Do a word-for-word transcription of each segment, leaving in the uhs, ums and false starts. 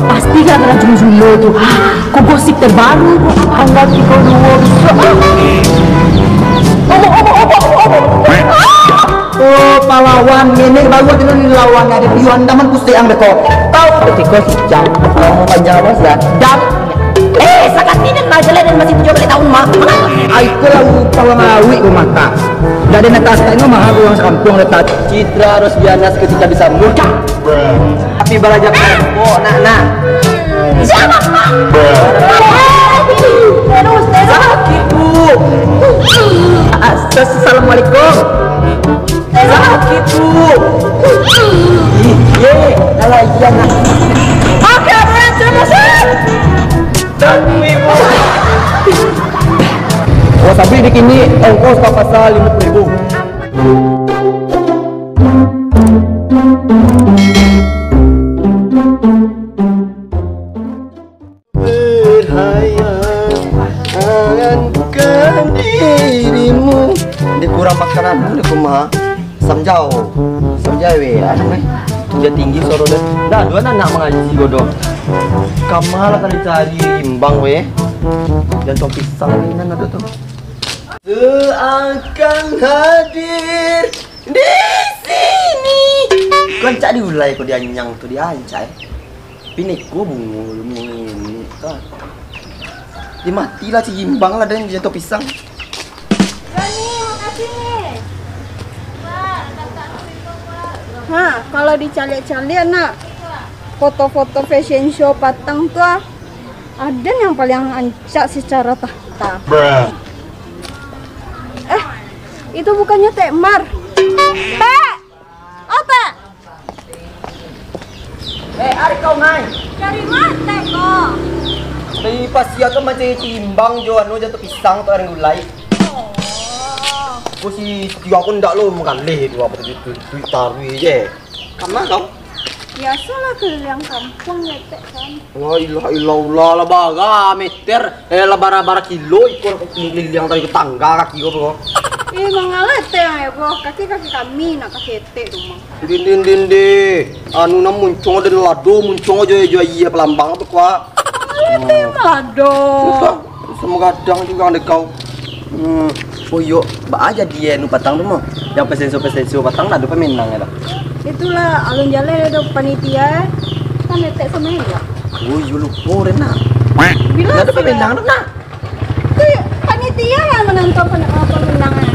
Pasti gara-gara Jun Julo tu. Ah, kok gosip terbaru, tanggal tiga dua besok. Ah. Obo, obo, obo, obo, obo. Ah. Oh, pahlawan, nenek baru ado ni lawan, ado Piu Andaman pusing ang beko. Tahu ketika si Jang, oh, panjang awas ya. Jang. Eh, sakatnyo den majalah den masih tujuah baleh tahun mah. Ai, ko lah pahlawan awik ko mata. Dak ado nan tatak ino mah urang sakampuang dak tatak. Citra Rosdiana seketika bisa murka. Tapi baraja kok nak, nak. Siapa, Pak? Terus, terus. Sakit, Bu. As-, assalamualaikum. Sakit, Bu. Ih, ye, alah, iya, nak. Oke, berhasil, berhasil. Tapi, Bu. Oh, tapi di kini ongkos ka pasar lima puluh ribu. Perhayangan dirimu. Dia kurang makanan dulu deh, Kuma. Samjau. Samjau, weh. Anu, weh. Dia tinggi suara dia. Nah, dua anak mangaji, bodoh. Kama lah tadi cari imbang, weh. Dan tong pisang ni, nan ada tu. Seakan hadir di sini. Rancak diulai ko dianyang tu, diancai. Pineko bungo lu ni, ni, ka. Dia matilah si Gimbang lah, dan jatuh pisang. Rani, makasih. Ha, kalau dicaliak-caliak, nak, foto-foto fashion show patang tu, ah, aden yang paling rancak secara tahta. Eh, itu bukannya Tek Mar? Tek! Oh, Tek! Eh, ari kau, Ngai. Dari mana, Tek, ko? Dari pasia tu macam timbang jo anu jatuh pisang tu, ari gulai. Oh. Ko si Tio ko ndak lo manggaleh tu, apo tu, tu, tu taruih je. Kama kau? Biasolah keliling kampuang, Tek, kan. La ilaha illallah, lah bara meter, eh, lah bara, bara kilo iko keliling dari tetangga kaki ko, bro. Ih, manggaleh Tek, eh, bro. Kaki-kaki kami nak kaki etek tu, Mang. Din, din, din, din. Anu, nan muncuang den lado, muncuang jo, jo aia palambang apo, Kak? Manggaleh Tek, lado. Sudah, samo gadang juo dek kau. Hmm. Oh iyo, baa jadi anu patang tu mah. Yang pesenso-pesenso patang lah, ado pamenang dah. Itulah, alun jaleh ado panitia. Kan etek samo elok. Oh iyo, lupo den nak. Bilo ado pamenang tu nak. Tu panitia yang menentukan pen-, eh, pemenangan.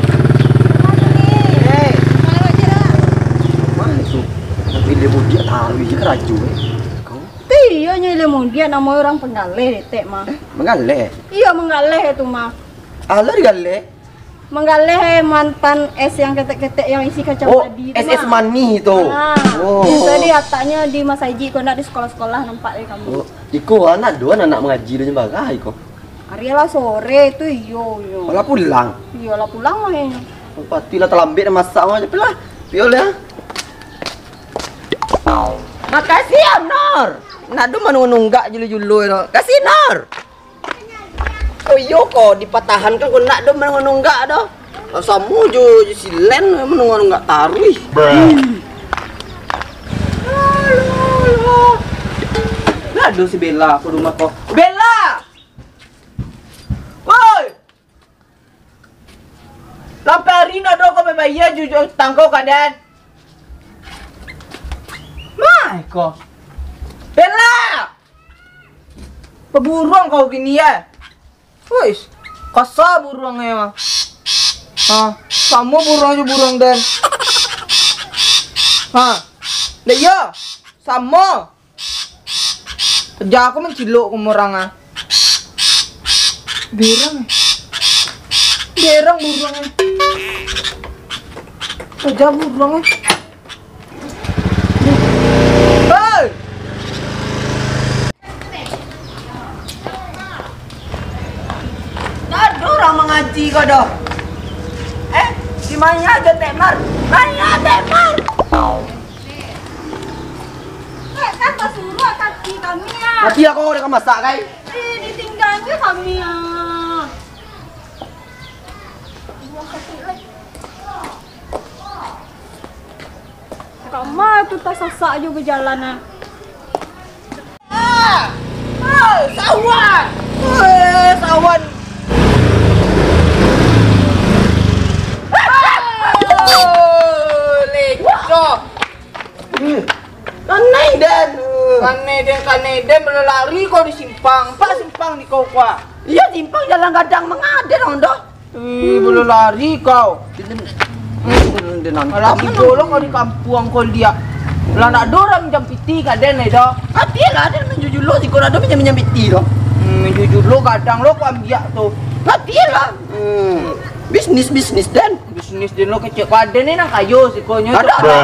Hei. Mano tu? Tapi dia budiak taruih je karajo, eh. Kau? Ti, iyo nyo ilmu dia, namo urang panggaleh, Tek mah. Eh, manggaleh? Iyo, manggaleh tu mah. Alah digaleh? Manggaleh mantan es yang ketek-ketek yang isi kacang padi tu mah. Oh, es, es manih tu. Ah, oh. Biaso dilataknyo di masajik, kok ndak di sekolah-sekolah nampak dari kami. Oh, iko anak duo anak mangaji tu nyo bara iko. Ari lah sore tu, iyo, iyo. Alah pulang. Iyo lah pulang lah inyo. Oh, pati lah talambek dah masak mah, tapi lah. Pio lah. Makasih, Nor. Nak do manunggak julo-julo tu. Kasih, Nor. Oh iyo ko, dipatahankan ko ndak do manunggak do. Lah samo jo, jo si Len manunggak taruih. Lah do si Bella ko rumah ko. Bella! Woi! Lampari ndak do ko babayia jujuak tangko kadan. Mai ko. Bella! Paburuang kau kini, ya? Wis, kasa buruangnyo mah. Ha, samo buruang jo buruang den. Ha, ndak iyo? Samo. Kerja aku mancilok ka urang, ah. Berang. Berang buruangnyo. Kerja buruangnyo. Hei! Ndak ado urang mangaji ko doh. Eh, di ma nyo Tek Mar? Ma nyo Tek Mar? Tek, kan basuruah kaki kami, ah. Mati lah kau, dah kau masak, kai? Eh, ditinggalan juo kami, ah. Buah kaki, eh. Kama tu tasasak jo bajalan, ah. Ah! Ah, sawan! Weh, sawan! Ah! Lecok! Kanai den! Kanai den, kanai den, balalari kau di simpang. Pak simpang di kau, kuah. Iyo, simpang jalan gadang mangaden, dong, doh. Ih, balalari kau. Alah, tigo lo kau di kampuang kau liak. Lah, ndak ado urang minjam piti ka den, eh, doh. Matilah, den minjujur lo, siko ndak ado minjam-minjam piti doh. Hmm, minjujur lo, gadang lo kau ambiak tu. Matilah. Hmm. Bisnis, bisnis, den. Bisnis den lo kecek. Kau aden ni nan kayo sikonyo tu. Ado, ado.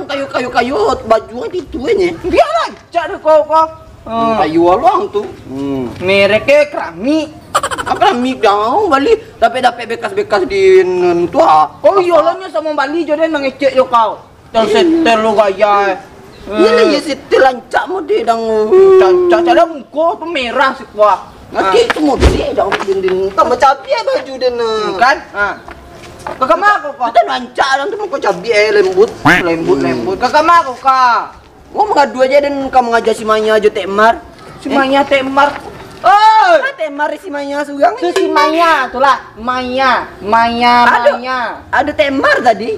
Kayo, kayo, kayo. Baju kan itu, eh, nye. Bialah, cak deh kau, kau. Hmm, kayu aluang tu. Hmm. Merek e keramik. Apa keramik dah bali, dapek-dapek bekas-bekas di nen tu, ah. Oh, iyo lah, nyo samo bali jo den mangecek jo kau. Setel-setel lo gaya, eh. Iyo lah, iyo setel rancak mode dang. Rancak, cak dah muko tu merah si kuah. Nanti tu mode dang, den, den. Tambah cabiak baju den, ah. Hmm, kan? Ha. Ka kama kau, kau? Kita rancak dang tu muko cabiak, eh, lembut. Lembut, lembut. Ka kama kau, kau? Oh, mangadu aja den ka mangaja si Maya jo Tek Mar. Si Maya, Tek Mar. Oh! Ah, Tek Mar si Maya surang. Tu si Maya, tu lah. Maya, Maya, Ado, Maya. Ado Tek Mar tadi.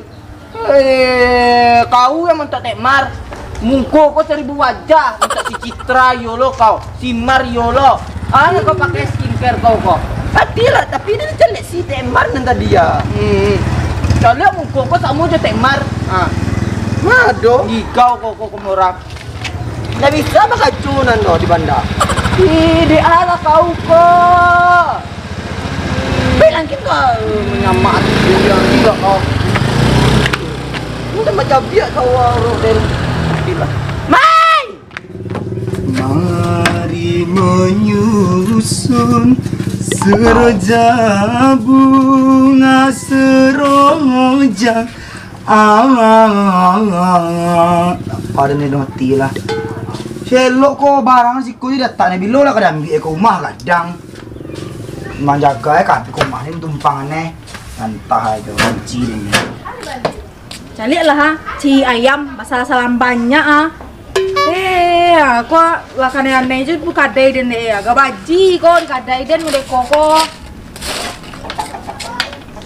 Eh, kau yang mintak Tek Mar. Muko kau saribu wajah, mintak si Citra yo lo kau, si Mar yo lo. Ayo kau pakai skincare kau, kau. Pati lah, tapi dia caliak si Tek Mar nan tadi ya. Hmm. Caliak muko kau samo jo Tek Mar. Ha. Mado. Gigau kau, kau, kau murah. Ndak bisa bakacu nan doh di banda. Ih, di alah kau ko. Baik langkin kau. Manyamak ati dia gila kau. Ini macam biak kau, Roden. Gila. Mai! Mari menyusun seroja bunga seroja. Ah, pada ni mati lah. Selok ko barang siko je datak ni, bilo lah ka diambiak ko rumah gadang. Manjaga eh, ka rumah ni tumpang ni. Antah aja kunci ni. Caliak lah ha, ci ayam, masalah-salah banyak ah. Eh, aku lah kanai-kanai je bu kadai den deh. Agak baji ko di kadai den mode ko ko.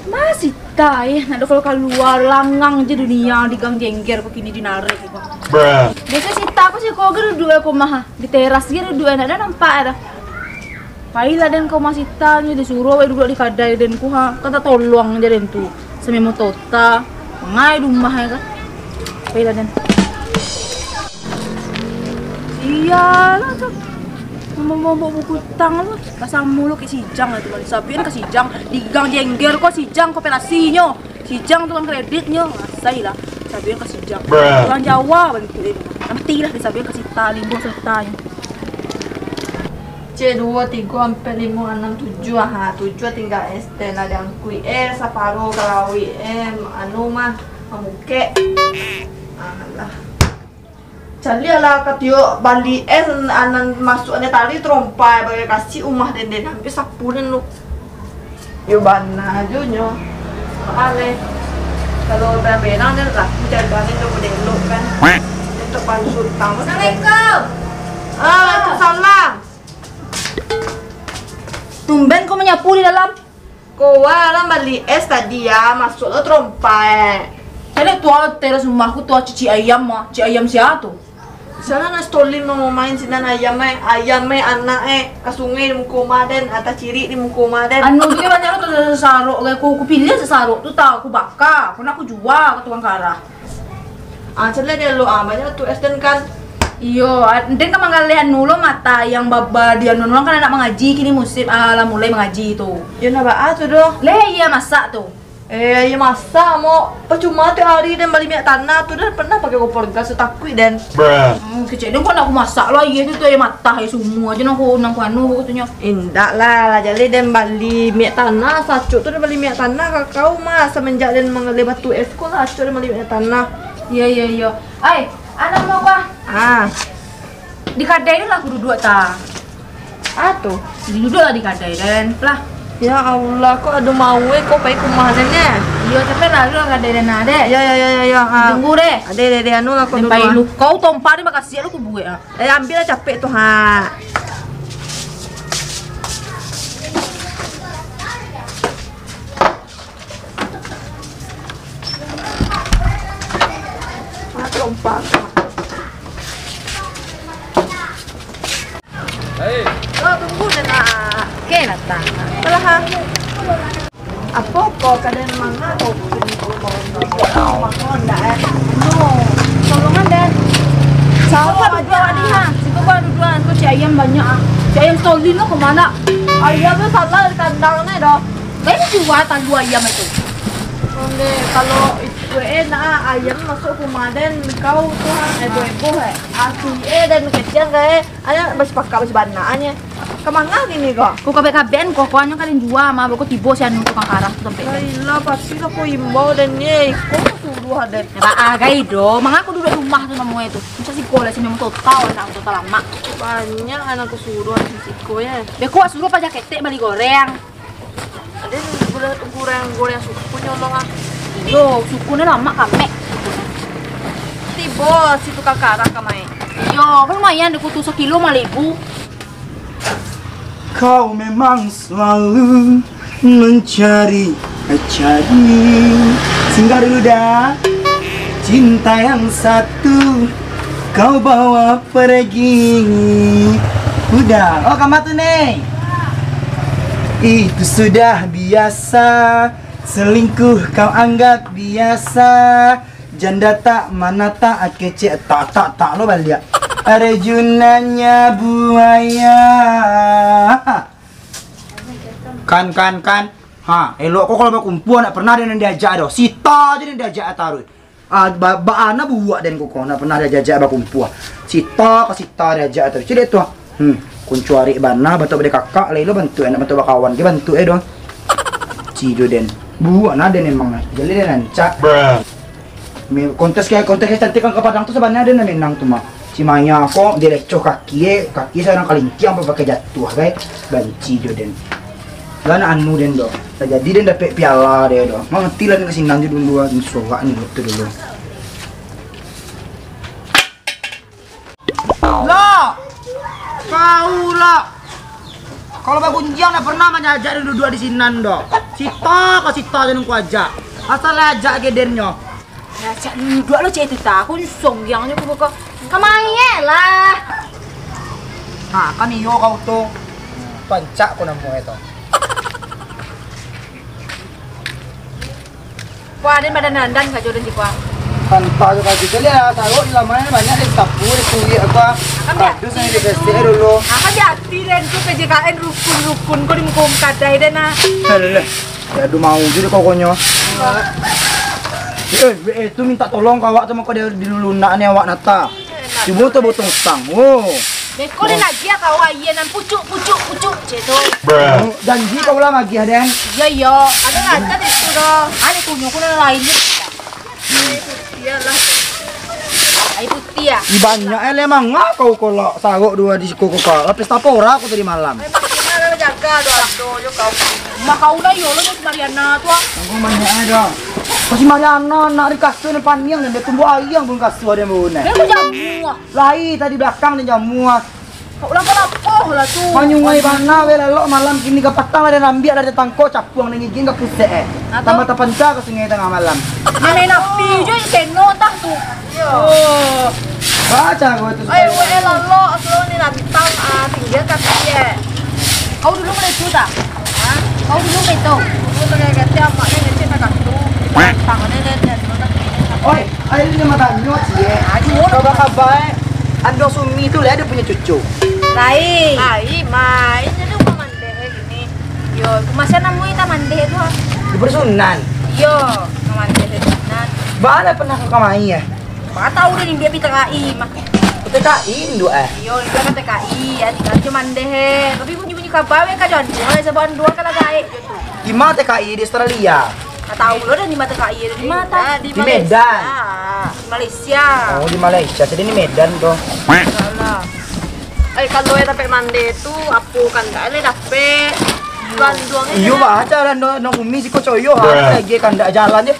Masih tai, nak kalau kalua langang je dunia digang jengger ko kini dinarik ko. Biaso sita ko siko ge duduk eh ko mah, di teras ge duduk eh, nak ado nampak eh dah. Pailah den ka rumah sita nyo, disuruah wai duduak di kadai den ku ha. Kan tatolong je den tu. Samemo tota. Mangai di rumah e kan. Pailah den. Iyalah tu. Mambok-mambok buku tang tu. Basamo lo ka sijang lah tu. Sabian ka sijang. Digang jengger ko sijang ko pelasinyo. Sijang tu kan kreditnyo. Asai lah. Sabian ka sijang. Urang Jawa bantuak e. Nantilah di sabian ka sita, limbo sita nyo. C dua, tigo, ampek, limo, anam, tujuah. Ha, tujuah tingga es teh lah diangkuik. Eh, saparo ka lauik. Eh, anu mah, mamukek. Alah. Caliak lah ka tiok bali es, anan masuak ni tali tarompai bagai kasik umah den den. Hampir sapu den tu. Yo bana jo nyo. Aleh. Kalau benang-benang den laku cari bana jo model kan. Den terpaksa utang. Assalamualaikum. Ah, waalaikumsalam. Tumben kau manyapu di dalam. Ko wa, urang bali es tadi ya, masuak lo tarompai. Caliak tu teras rumah ko tu cicik ayam ah. Cicik ayam sia tu? Sialah nak stolim no main sinan ayam eh. Ayam eh, anak eh, ka sungai di muko umah den, atau cirik di muko umah den. Anu tu kan banyak tu sasarok gai ku, ku piliah sasarok tu tau, ku baka, ku nak ku jua ka tukang karah. Ah, caliak dek lo, ah, banyak tu es den kan. Iyo, ah, den ka manggaleh anu lo mata yang baba di anu, urang kan nak mangaji kini musim, ah, lah mulai mangaji tu. Yo nak baa tu doh. Leh, iya masak tu. Eh, iyo masak mo. Percuma tiok hari den bali minyak tanah tu, den pernah pakai kompor gas tu takuik den. Hmm, kecek den kok nak ku masak lo aia tu, tu aia matah, aia sumua aja nang ku, nang ku anu katonyo. Indak lah, lah jaleh den bali minyak tanah, sacuk tu den bali minyak tanah, kakau mah, semenjak den manggaleh batu es ko lah, sacuk den bali minyak tanah. Iyo, iyo, iyo. Ai, anak mau apa? Ah. Di kadai tu lah aku duduak ta. Ah tu. Duduak lah di kadai den. Lah. Ya Allah, kok ado mau eh, kok pai ka rumah den eh. Iyo, capek lah, lu lah kadai deh, nah, deh. Iyo, iyo, iyo, iyo, iyo, ha. Tunggu, deh. Ade, ade, ade, anu lah, kau dulu, ah. Lukau tompa ni, makasih lu kubuek, ah. Eh, ambil lah capek tu, ha. Ah, tompa. Hei. Oh, tunggu deh, nak. Oke, datang. Apo ko kadang manga ko? Makan ndak, eh? No. Tolongan, deh. Sawo ajo, Adi, ha. Situ ko ado duo, tu cik ayam banyak, ah. Cik ayam Stolin lo kemana? Ayam tu salah di kandang ni dah. Lain jua talu ayam itu. Onde, kalau itu enak, ah, ayam masuk rumah den, kau tu, ha, heboh-heboh, eh. Asli, eh, den kecil, eh. Ayo, basi pakak, basi bana, ah, nye. Ka manga kini ko? Ko kabek-kabek ko, ko anyo kalian jua mah, beko tibo si anu tukang karah tu sampai. Lah ilah, pasti lah ko imbau den, ye. Ko suruh aden. Ba a gai do, manga ko duduak rumah tu namonyo tu. Macam siko lah, si memang total, anak total lamak. Banyak anak ko suruh anak siko, ye. Beko suruh paja ketek bali goreng. Aden goreng, goreng, goreng suku nyo lo, ah. Iyo, suku ni lamak kamek. Tibo si tukang karah kamai. Iyo, kan lumayan dek kutu sakilo lima ribu. Kau memang selalu mencari, cari. Singgah dulu dah. Cinta yang satu kau bawa pergi. Udah. Oh, kama tu, Neng. Itu sudah biasa. Selingkuh kau anggap biasa. Janda tak mana tak, kecek tak, tak, tak lo baliak. Rejunannya buaya. Kan, kan, kan. Ha, elok ko kalau bakumpua, ndak pernah den diajak doh. Sita aja den diajak taruih. Ah, ba-, baa na buruak den ko, ko ndak pernah diajak bakumpua. Sita ka sita diajak taruih. Cik dek tu, ah. Hmm, kuncuarik bana, bantuak badekakak, lai lo bantuak, ndak bantuak bakawan, ge bantuak e doh. Cido den. Buruak na den emang, ah. Jadi den rancak. Me-, kontes ke, kontes kecantikan ka Padang tu sabananyo den nan menang tu mah. Si Maya ko dilecoh kaki e, kaki surang kalintiang pakai jatuah, gai. Banci jo den. Lah nak anu den doh. Lah jadi den dapek piala den doh. Mangarti lah den ka sinan jo dulu ah, sorak ni tu dulu. Lah! Kau lah! Kalau bagunjiang ndak pernah manjajak den duduak di sinan doh. Sita ka sita den ku ajak. Asal lah ajak ge den nyo. Ajak duduak lo cek tu ta, konsong giang nyo ku buka. Kamai lah. Ha, kan iyo kau tu. Pancak ko namo e tu. Wah, den badandan-dandan sajo den siko ah. Tanpa jo kaki tu lah, taruh di lamai banyak den sapu, den kulik apa. Kardus nan di pesek dulu. Akan di ati den tu P J K N rukun-rukun ko di muko kadai den ah. Alah, ya ado mau jo dek kokonyo. Eh, eh, tu minta tolong ka awak tu mako di, di lunak ni awak nata. Cubo tu botong utang. Oh. Beko den agiah kau aia nan pucuk, pucuk, pucuk, cek tu. Janji kau lah magiah den. Iyo, iyo. Ado rancak di situ doh. Ane punyo ku nan lain ni. Iyolah. Aia putiah. Ih, banyak eh, lemang ngah kau kolak sarok dua di siko kau. Lapis tapora aku tadi malam. Makin lah jaga doh, ado jo kau. Mah kau lah, iyo lo, si Mariana tu ah. Aku banyak eh dah. Kau si Mariana, nak di kasur ni paniang dan dia tumbuh ayang pun kasur dia baru ni. Dia macam buah. Lai tadi balakang den jamu ah. Kok ulang kalapo lah tu. Manyungai bana weh lalok malam kini, kapatang lah den ambiak lah den tangkok, capuang den gigin ka pusek eh. Atau tambah tapanca ka sungai tangah malam. Main api jo seno tah tu. Iyo. Oh. Baca kau tu. Oi, weh lalok, suruh ni lah bintang ah, tinggi kaki eh. Kau dulu mulai tu tak? Hah? Kau dulu mulai tu. Dulu mulai kata amak ni ngecek tak tu. Tangan ni dia dia. Oi. Ayo, dia mah tanyo, Cik, eh. Aduh, coba kabar, eh. Ando Sumi tu lah, dia punya cucu. Lai. Lai, mai. Jadi rumah mandeh, eh, gini. Yo, masa namu ita mandeh tu, ah? Di Persunan. Yo, rumah mandeh di Persunan. Bana pernah ka kamai, eh? Ba tahu dia ni, dia P T K I, mah. P T K I, induk, eh? Yo, dia kan P T K I, ya, tinggal cuma mandeh, eh. Tapi bunyi-bunyi kabar, eh, kajuan dua, eh, sebab dua kalah gaib, gitu. Di mana T K I di Australia? Tak tahu lo dah di mana T K I, di mana? Di Medan. Di Malaysia. Oh, di Malaysia. Jadi di Medan tu. Salah. Eh, kalau yang dapat mandeh tu, apa kan tak boleh dapat. Banduang. Iyo, bah, jalan no, no bumi siko coyo, ha, lagi kandak jalan je.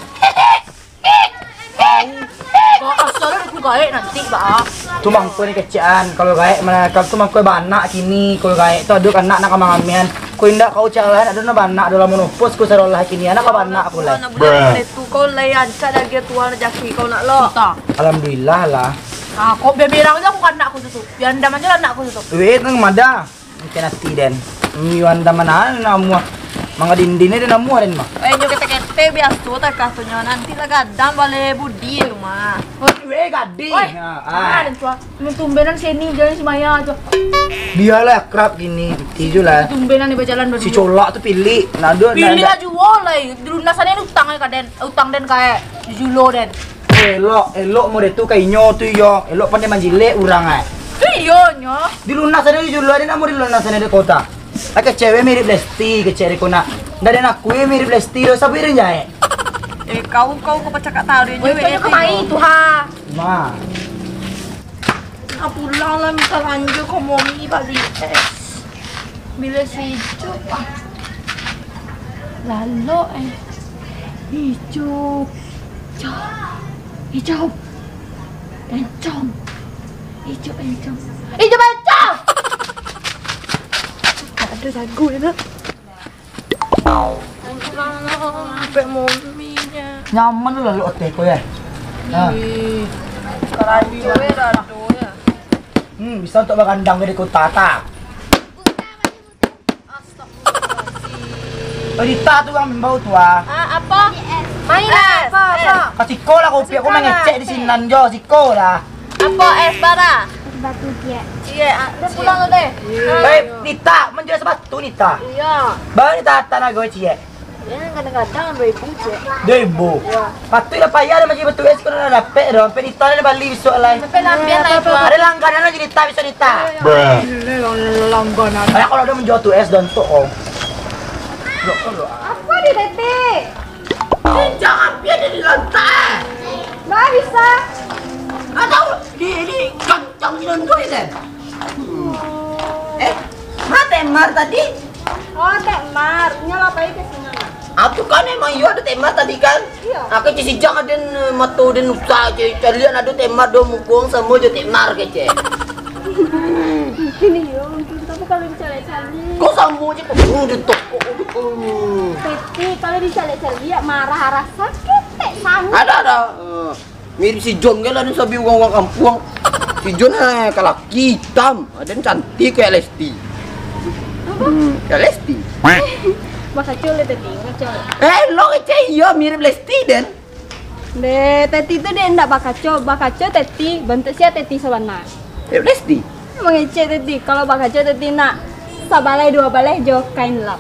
Kok asal aku gaek nanti, bah. Tu mangko ni kecek an, kalau gaek mana, kalau tu mangko banak kini, kalau gaek tu ado kanak nak ka mangamen. Ko indak kau jalan, ado nak banak dalam monopos ko sarolah kini, anak ka banak ko lah. Anak budak itu kau lai ancak daging tuan rejaki kau nak lo. Alhamdulillah lah. Ah, kok beberang je aku kanak aku tu tu. Biar andam aja lah anak aku tu tu. Weh, nang mada. Mungkin hati den. Miwan daman namuah. Mangga dinding ni namuah den mah. Eh, nyo kete-kete biaso takah tu nyo. Nanti lah gadang baleh budi tu mah. Weh, gadih. Oi, ha, ah, ah. Den tua. Tumbenan sini jalan si Maya tu. Bialah akrab gini, piti je lah. Tumbenan ni bajalan berdua. Si Colak tu pilik. Nah, dua, nah, pilik lah juo lah. Dilunasan ni utang ka den. Utang den kae. Dijulo den. Elok, elok mode tu ka inyo tu yo. Elok pandai manjilek urang ai. Tu iyo nyo. Dilunas ado dijulo ado namo dilunas ado kota. Lah kecek weh mirip Lesti kecek dek ko nak. Ndak ado nak kue mirip Lesti do sabuik den jahek. Eh, kau, kau, kau pacakak tahu dia. Weh, je, kau weh, kau main tu ha. Ma. Nak pulang lah minta lanjut kau momi balik eh. Bila si Icup ah. Lalok eh. Icup. Icup. Icup. Encong. Icup encong. Icup encong. Tak ada jago ya nak. Sampai mominya. Nyaman tu lalu otek ko ya. Ha. Ih, karajo ya dah tu ya. Hmm, bisa untuk bagandang dari kota ta. Astagfirullahaladzim. Berita tu yang bimbau tu ah. Ah, apa? Main lah, apa, apa? Kau siko lah kopi aku mangecek di sinan jo, siko lah. Apa es bara? Batu ciek. Ciek, ah, dah pulang lah deh. Eh, Nita, menjual sepatu Nita. Iya. Baru Nita datang lah gue ciek. Ya, kadang-kadang dua ribu ciek. Dua ribu. Iya. Patuik lah payah dah macam batu es kau dah dapek dah. Sampai Nita dah bali besok lah. Sampai lambian lah itu. Ada langganan lagi Nita besok Nita. Bruh. Langganan. Ayo kalau ada menjual tu es dan tok kau. Blok kau blok. Apa dia detik? Jangan biar dia di lantai. Bah bisa. Atau di di kang Cang Minun tu ya, Sen? Eh, ma Temar tadi? Oh, Temar. Nyo lah pai ka sinan. Aku kan emang iyo ado Temar tadi kan? Iyo. Aku si Jang aden mato den rusak je. Caliak ado Temar do muko samo jo Temar kecek. Mungkin iyo, mungkin tapi kalau dicaliak-caliak. Kau samo je kau di toko. Tapi kalau dicaliak-caliak marah arah sakit tek sangat. Ada ada. Eh. Mirip si John kan lah, sabi urang-urang kampuang. Si John eh, kalaki itam, aden cantik kayak Lesti. Hmm, kayak Lesti. Bakaco le tadi, bakaco. Eh, lo kecek iyo mirip Lesti den. Deh, teti tu deh ndak bakaco, bakaco teti, bentuk sia teti sabana. Mirip Lesti. Mangecek teti, kalau bakaco teti nak sabalai dua balai jo kain lap.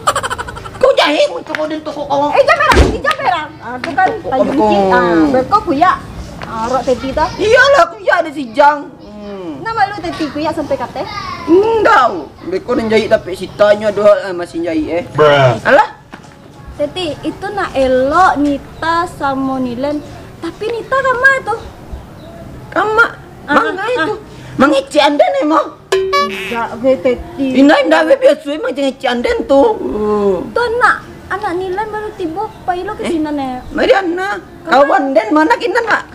Kau jahek muncul kau dari toko kau. Eh, jam merah, eh, jam merah. Ah, tu kan Tanjung Kecil. Ah, beko kuyak. Ah, rok teti tu. Iyalah, kuyak ada si Jang. Hmm. Nama lu teti kuyak sampai kateh? Enggak. Beko nan jahit tapi sitanyo doh eh, masih jahit eh. Alah. Teti, itu nak elok Nita samo Nilen. Tapi Nita kama tu? Kama? Ah, manga ah, itu? Ah. Mangecek anda ni mah. Indak gue teti. Indak, indak gue biaso emang mangecek anda tu. Tu anak, anak Nilen baru tibo, pailo ke sinan eh. Mariana, kawan den mana kinan mak?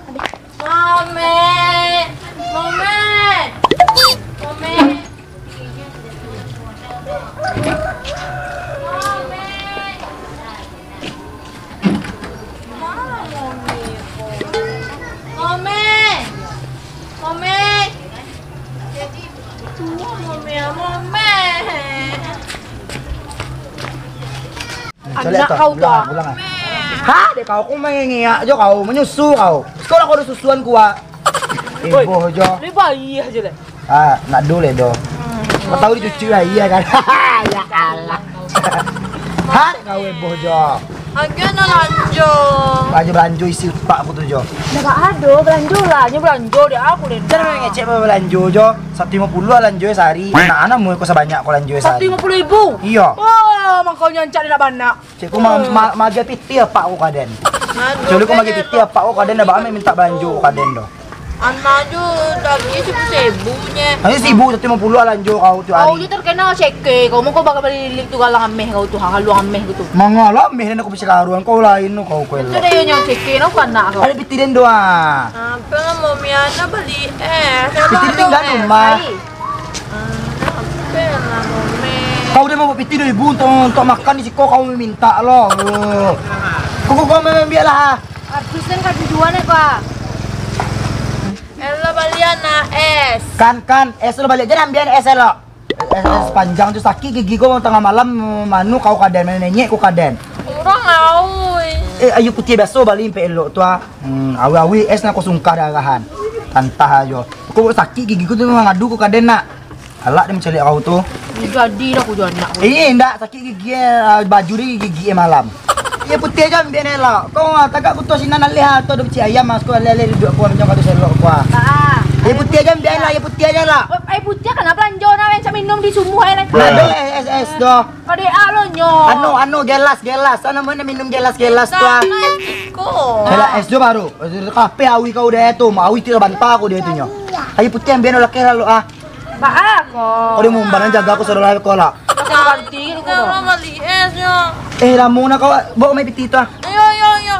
Mame, mame, mame. Mame. Mame. Mame. Mame, mame. Anak kau tu. Pulang, pulang, ah. Ha, dek kau, kau mangengiak jo kau, manyusu kau. Sekolah kau ada susuan kuat. Oi, iboh jo. Lebar iya je lah. Ah, nak dulu le doh. Kau tahu dicuci lah iya kan. Ya Allah. Ha, dek kau iboh jo. Agian nak lanjo. Aja belanjo isi utak aku tu jo. Dah gak ada belanjo lah, nyo belanjo dek aku deh. Jangan main ngecek belanjo jo. Satu lima puluh lah lanjo sehari. Nah, anak mu kau sebanyak kau lanjo sehari. Satu lima puluh ribu? Iya. Wah, makanya ancak dia nak banak. Cek ku ma-, ma-, magi piti apak ku kaden. Cek ku magi piti apak ku kaden dah ba minta belanjo ku kaden doh. Anak jo daging sibuk-sibuknyo. Ayo sibuk, satu limo puluah alanjo kau tu. Kau hari. Kau je terkenal ceke, kau mau kau bakal bali lilik tu galang ameh kau tu, ha, haluang ameh kau tu. Mangalah ameh dan aku bisa karuan, kau lain tu, kau, kau elok. Itu dah nyo ceke, no, kau anak kau. Ada pitih den doa. Apa lah, mau miana bali, eh, pitih den enggak, eh, rumah. Hai. Kau udah mau pitih dua ribu untuk, untuk makan di siko, kau minta lo. Eh. Kau, kau, kau main biar lah. Habis kan kau dua nih, Pak. Elo balian lah es. Kan, kan, es lo balian. Jangan ambil es lo. Es, es panjang tu sakit gigi kau tengah malam, manu kau kaden, main nenyek kau kaden. Urang awui. Eh, ayo putiah biaso bali impek elok tu ah. Hmm, awih-awih es nak kau sungkah darahan. Tantah ajo. Kau sakit gigi kau tu mangadu kau kaden nak. Alak dia mancaliak kau tu. Jadi dah aku jo anak kau. Eh, indak, sakit gigi eh, baju dia gigi eh malam. Iyo putiah ajo ambiak ni lah. Kau ah, tagak kuto sinan alih ah, tu ada becik ayam mas, kau alih-alih duduak kau macam kau tu selok kau ah. Iyo putiah ajo ambiak lah, iyo putiah ajo lah. Air putiah kan belanjo nak macam minum di sumur ai lah. Ado es, es, es doh. Kadek ah lo nyo. Anu, anu, gelas, gelas. Sana mana minum gelas, gelas tu ah. Sana es iko. Gelas es doh baru. Kape awi kau deh tu, awi tidak bantah kau deh tu nyo. Ayo putiah ambiak lah, kira lo ah. Baa ko? Kau di mumbaran jaga aku saudara kau lah. Kau ganti kau. Bali es nyo. Eh, lamo nak kau bawa mai piti tu ah. Ayo, ayo, ayo.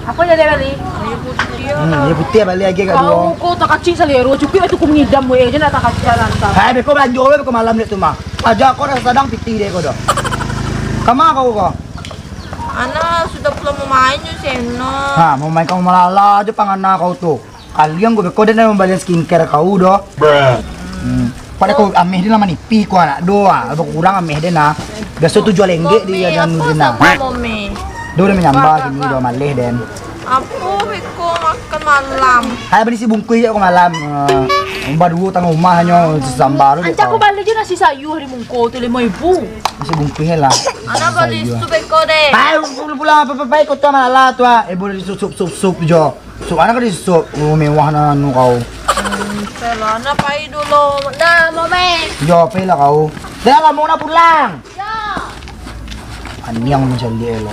Apa jadi bali? Ayo putiah. Hmm, ayo putiah bali lagi kat dua. Kau, kau tak kacik salero, cukup itu kau mengidam weh, je nak tak kacik jalan tak. Hai, beko belanjo weh, beko malam dek tu mah. Aja kau dah sadang piti dek kau dah. Kama kau kau? Ana sudah pulang mau main je seno. Ha, mau main kau malala aja pangana kau tu. Kalian gue beko dan membalian skincare kau doh. Hmm. Pada kau ameh dia lah manipi kau anak doh ah. Berkurang ameh dia nah. Biasa tujuh lenggek di jalan dia nah. Dia udah menyambah sini doh maleh den. Apa beko makan malam? Hai beli si bungkus je kau malam. Uh, Umba dua tangah rumah nyo sambal tu. Ancak kau balik je nasi sayur di mungko tu lima ribu. Nasi bungkus lah. Ana beli sup beko deh. Hai pulang apa apa kau tu malala tu ah. Eh boleh sup sup sup sup jo. Sup anak ka disup, oh, mewah na anu kau. Hmm, Sela, na pai dulu. Nah, mau main. Yo, pai lah kau. Dah lamo nak pulang. Yo. Aniang macam dia lo.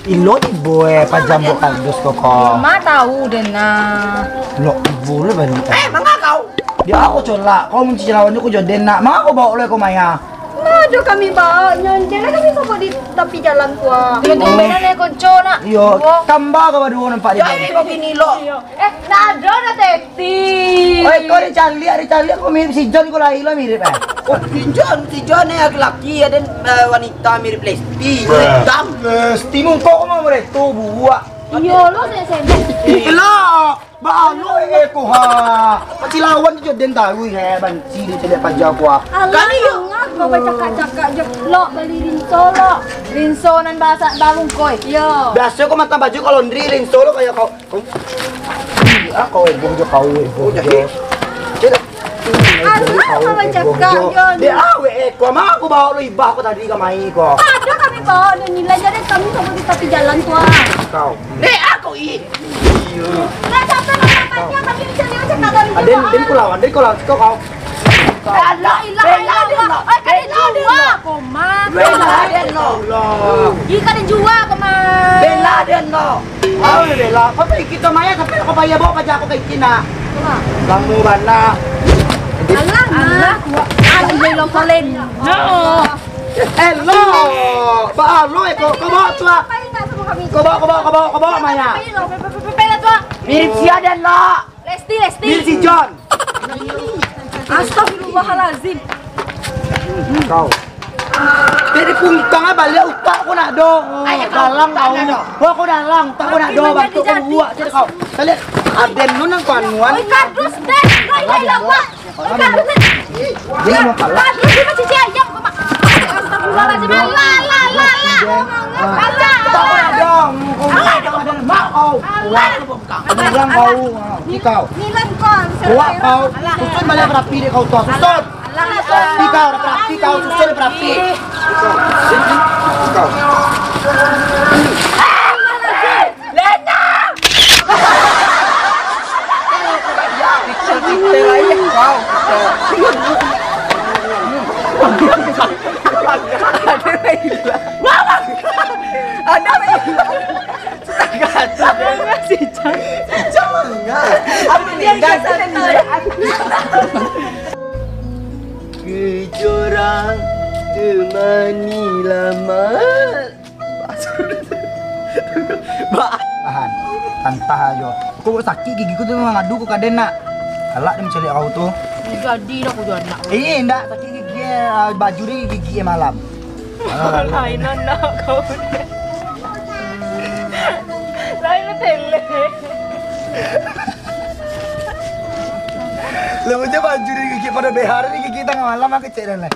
Ilo tibo eh pajam buat kardus kau kau. Ma tahu deh nah. Lo tibo le banyak. Eh, manga kau? Dia aku colak. Kau mencicil lawan aku joden nak. Manga kau bawa lo kau maya. Nah, jo kami bawa nyo, jan lah kami sabut di tapi jalan tu ah. Iyo, tumbenan eh konco nak. Iyo, kamba ka baduo nampak di jalan. Jadi begini lo. Eh, nado na teti. Oi, kau dicaliak, dicaliak kau mirip si John, kau lahir lah mirip eh. Oh, si John, si John eh laki-laki, ada eh, wanita mirip Lesti, hitam. Lesti muka kau mah mereto buak. Iyo lo saya saya. Gila. Balo eh ko ha. Pasti lawan tu den tahu eh banci dia cedek paja ko ha. Alah, kami yo ngah kau bacakak-cakak je. Lok bali rinso lok. Rinso nan bahasa balungkoi. Yo. Biasa kau mata baju kalau ndri rinso lo kayak kau. Kau ah kau ego je kau ego je. Cedek. Alah, kau bacakak je. Dia awe eh ko mah aku bawa lo ibah ko tadi ka mai ko. Ada kami bawa dia nilai jadi kami sama di tapi jalan tu ah. Kau. Dek aku i. Iyo. Lah siapa nak dapat dia tapi bisa dia cakap dari Aden, den kulawan, den kulawan siko kau. La ilaha illallah. Oi, kada jua, koma. Bela den lo. Ih, kada jua, koma. Bela den lo. Awe bela. Kau pergi kita maya sampai kau bayar bawa paja aku ke Cina. Kamu bana. Alah, alah. Alah, lo kolen. No. Elok. Ba alo eh kau, kau bawa tu ah. Kau bawa, kau bawa, kau bawa, kau bawa maya. Mirip sia den lo. Lesti, Lesti. Mirip si John. Astagfirullahalazim. Kau. Jadi kungkang ah baliak utak kau nak do. Dalang kau. Wah kau dalang, utak kau nak do bantuk kau buak jadi kau. Kalian aden nu nang panuan. Oi kardus deh. Oi, oi, oi. Ini mau kalah. Aduh, dia macam ayam kau, Mak. Astagfirullahaladzim. Alah, alah, alah, alah. Alah. Tak ada dong. Alah. Mak kau. Alah. Bilang kau. Kau. Nilai kau. Buat kau. Alah. Susun balik rapi dek kau tu. Susun. Alah. Rapi kau, rapi kau, susun rapi. Kau. Alah. Lena! Kita lain, wow. Ada lagi. Ada lagi. Ada lagi. Ada lagi. Biar dia santai. Kejorang temani lama. Tahan. Tantah ajo. Kok sakik gigi ku tu, mangadu ku kaden nak. Alak dia mancaliak kau tu. Jadi nak ku jual nak. Eh, ndak sakik gigi, eh, baju di gigi, eh, malam. Lain anak kau. Lain tele. Lah, macam baju di gigi pada behar di gigi tangah malam aku cek dan lah.